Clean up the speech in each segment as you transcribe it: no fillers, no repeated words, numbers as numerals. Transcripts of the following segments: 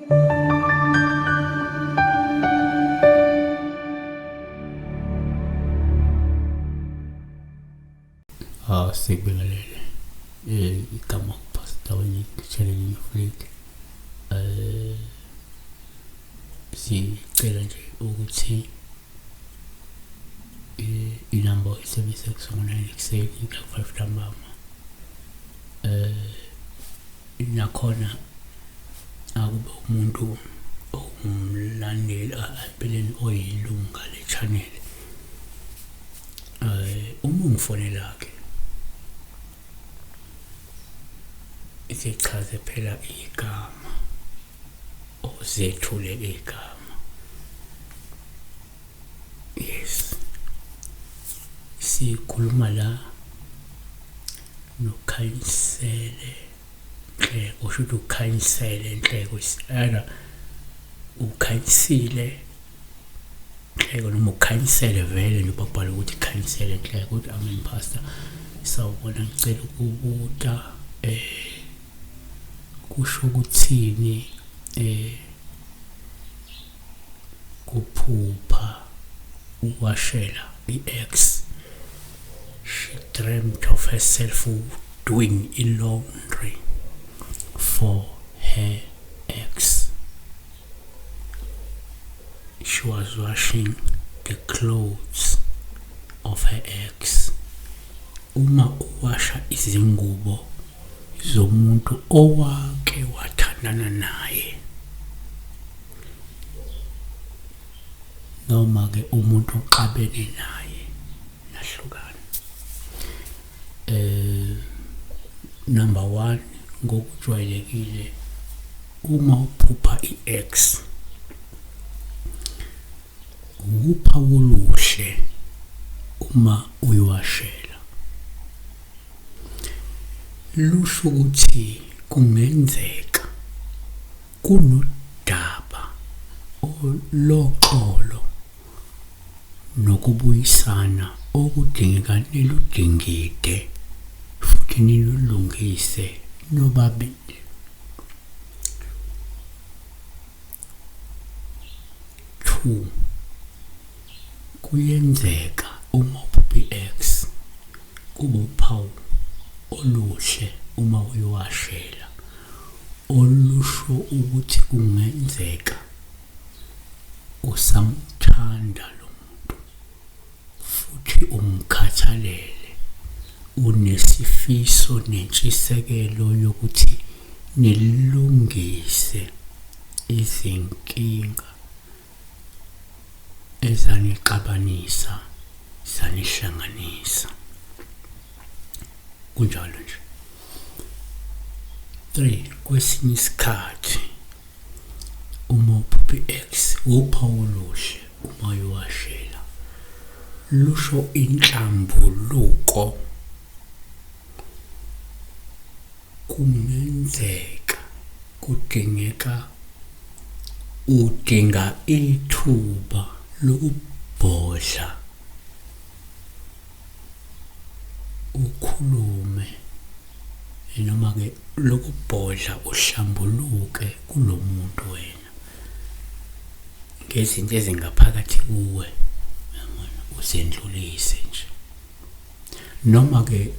Ah, sikubingelele. Igama uPastor Wenyikutheleni Fleet. Eh sicela nje ukuthi inamba oyisebenzisa kusungula ekuseni nga-5 ntambama. Nakhona akube umuntu owumlandeli empeleni oyilunga le-channel. Uma ungifonela-ke zichaze phela igama uzethule igama. Yes, sikhuluma la noKhanyisele Nhleko, kusho ukuthi uKhanyisele Nhleko is either uKhanyisile Nhleko noma uKhanyisele vele nje bakubhala ukuthi Khanyisele Nhleko. Ukuthi amen pastor, sawubona, ngicela ukubuta kusho ukuthini kuphupha uwashela i-ex. She dreamt of herself doing i-laundry for her ex. She was washing the clothes of her ex. Uma uwasha izingubo zomuntu owake wathandana naye noma ke umuntu oxabene naye nahlukana. Number 1, ngokujwayelekile uma uphupha i-ex uphawu oluhle uma uyiwashela, lusho ukuthi kungenzeka kunodaba loxolo nokubuyisana okudingeka niludingide futhi nilulungise nobabili. 2, kuyenzeka uma uphupha i-ex kube uphawu oluhle uma uyiwashela, olusho ukuthi kungenzeka usamthanda lo muntu futhi umkhathalele, unesifiso nentshisekelo yokuthi nilungise izinkinga ezanixabanisa zanihlanganisa. Kunjalo nje. 3, kwesinye isikhathi uma uphupha i-ex uphawu oluhle uma uyiwashela, lusho inhlambuluko. Kungenzeka kudingeka udinga ithuba lokubhodla ukhulume noma ke lokubhodla uhlambuluke kulomuntu wena ngezinto ezingaphakathi kuwe, uyabona, uzendlulise nje. Noma ke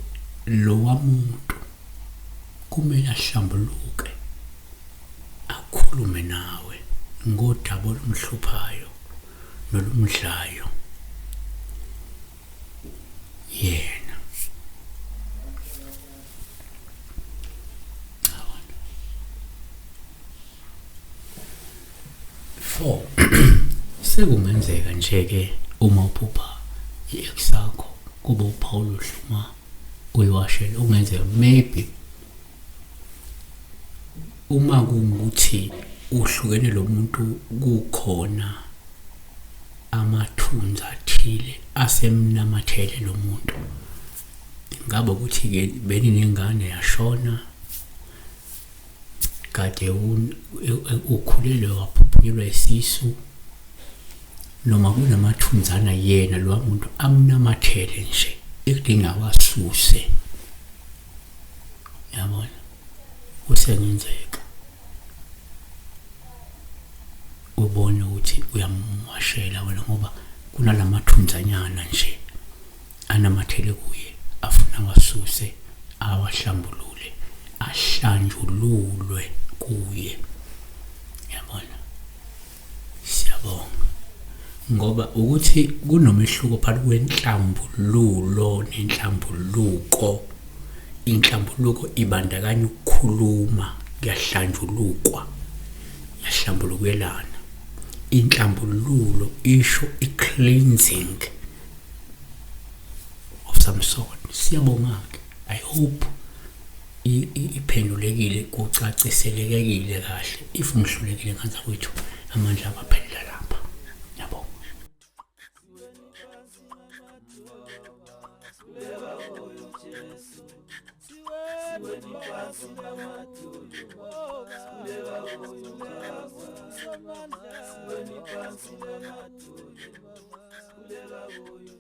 lowa muntu kumele ahlambuluke akhulume nawe ngodaba olumhluphayo nolumdlayo yena. Four, sekungenzeka nje-ke uma uphupha i-ex yakho kube uphawu oluhle uma uyiwashela, okungenzeka maybe uma kungukuthi uhlukene lo muntu kukhona amathunzi athile asemnamathele lo muntu, ngabe ukuthi-ke beninengane yashona kade ukhulelwe waphuphunyelwa isisu, noma kunamathunzana yena lowa muntu amnamathele nje ekudinga awasuse, yabona, kusengenzeka. ubone ukuthi uyamwashela wena ngoba kunalamathunzanyana nje anamathele kuye afuna awasuse awahlambulule ahlanjululwe kuye yabona siyabonga ngoba ukuthi kunomehluko phakathi kwenhlambululo nenhlambuluko inhlambuluko ibandakanya ukukhuluma kuyahlanjulukwa yahlambulukelana inhlambululo isho i-cleansing of some sort siyabonga-ke i hope iphendulekile kucaciselekekile kahle if ngihlulekile nganza kwethu amandla abaphelela lapha yabo Siweni phansi namadolo, sikhuleka kuyo.